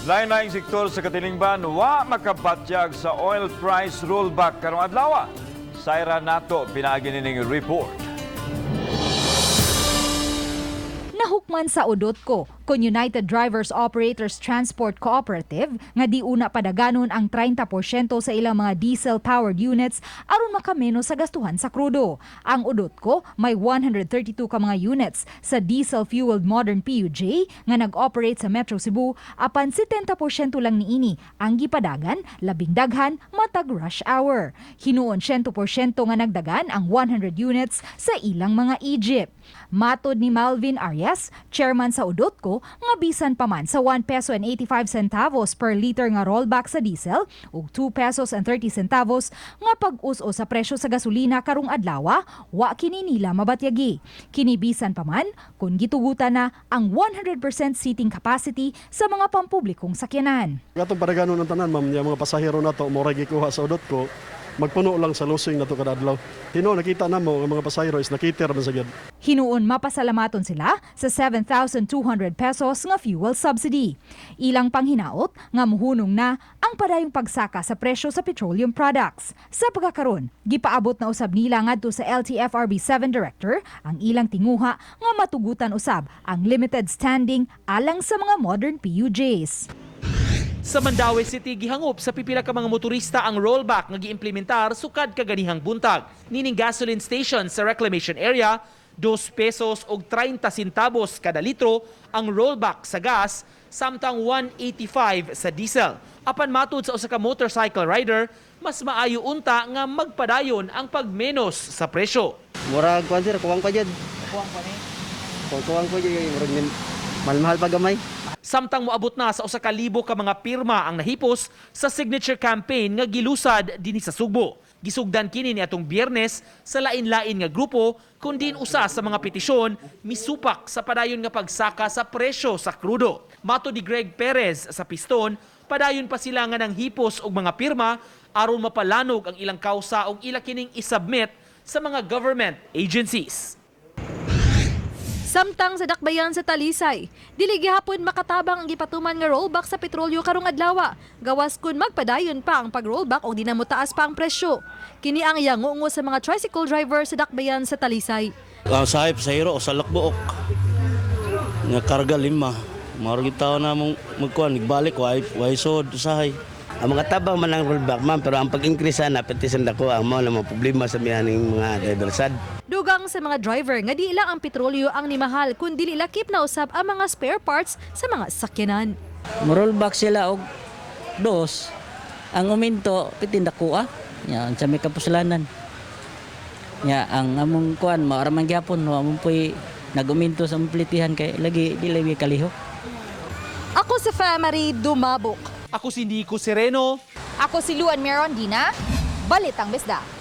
Lain-laing sektor sa katilingban wa makabatyag sa oil price rollback karong adlaw. Sayran nato pinaagi nining report. Nahukman sa UDOTCO kon United Drivers Operators Transport Cooperative nga di una padaganon ang 30% sa ilang mga diesel-powered units aron makamenos sa gastuhan sa krudo. Ang UDOTCO may 132 ka mga units sa diesel-fueled modern PUJ nga nag-operate sa Metro Cebu, apan 70% lang niini ang gipadagan, labing daghan matag rush hour. Hinuon 100% nga nagdagan ang 100 units sa ilang mga e-jeep. Matod ni Malvin Arias, chairman sa UDOTCO, nga bisan pa man sa 1 peso and 85 centavos per liter nga rollback sa diesel ug 2 pesos and 30 centavos nga pag-us-os sa presyo sa gasolina karong adlaw, wa kini nila mabatyagi. Kini bisan pa man kung gitugutan na ang 100% seating capacity sa mga pampublikong sakyanan. Atong padaganon ang tanan, ma'am, yung mga pasahero nato mo gikuha sa UDOTCO, magpuno lang sa losing nato kada adlaw. Tinuod nakita namo ang mga pasahero is nakiter man sa gyud. Hinuon mapasalamaton sila sa 7,200 pesos nga fuel subsidy. Ilang panghinaot nga muhunong na ang padayong pagsaka sa presyo sa petroleum products. Sa pagkakaron, gipaabot na usab nila ngadto sa LTFRB 7 Director ang ilang tinguha nga matugutan usab ang limited standing alang sa mga modern PUJs. Sa Mandaue City, gihangop sa pipila ka mga motorista ang rollback nga giimplementar sukad kaganihang buntag. Nining gasoline station sa reclamation area, 2 pesos og 30 centavos kada litro ang rollback sa gas, samtang 1.85 sa diesel. Apan matud sa usa ka motorcycle rider, mas maayo unta nga magpadayon ang pagmenos sa presyo. Murag kuan, sir, kuwang pa jud. Kuwang pa ni. Kuwang pa jud, murag mahal-mahal pa gamay. Samtang moabot na sa 1,000 ka mga pirma ang nahipos sa signature campaign nga gilusad dinhi sa Sugbo. Gisugdan kini ni atong Biyernes sa lain-lain nga grupo kun diin usa sa mga petisyon misupak sa padayon nga pagsaka sa presyo sa krudo. Matod ni Greg Perez sa Piston, padayon pa sila nga nanghipos og mga pirma aron mapalanog ang ilang kausa og ila kining isubmit sa mga government agencies. Samtang sa dakbayan sa Talisay, dili gihapon makatabang ang gipatuman nga rollback sa petrolyo karong adlaw. Gawas kun magpadayon pa ang pag-rollback o di na motaas pa ang presyo. Kini ang yangungo sa mga tricycle driver sa dakbayan sa Talisay. Ang sahay pasahero o sa Lakbuok. Nga karga lima. Maro tao na mong magkuan nagbalik way sod usahay. Ang mga tabang man ang rollback, ma'am, pero ang pag-increase sana pati sa dako ang mao na mga problema sa miyaning mga driver sad. Dugang sa mga driver nga di lang ang petrolyo ang nimahal kun dili lakip na usab ang mga spare parts sa mga sakyanan. Rollback sila og dos, ang uminto pitin dako ah. Nya unsa may kapuslanan. Nya ang among kuan mao ra man gyapon, wa man puy naguminto sa among plitihan kay lagi dili mi kalihok. Ako si Famary Dumabok. Ako si Nico Sereno. Ako si Luan Merondina, Balitang Bisdak.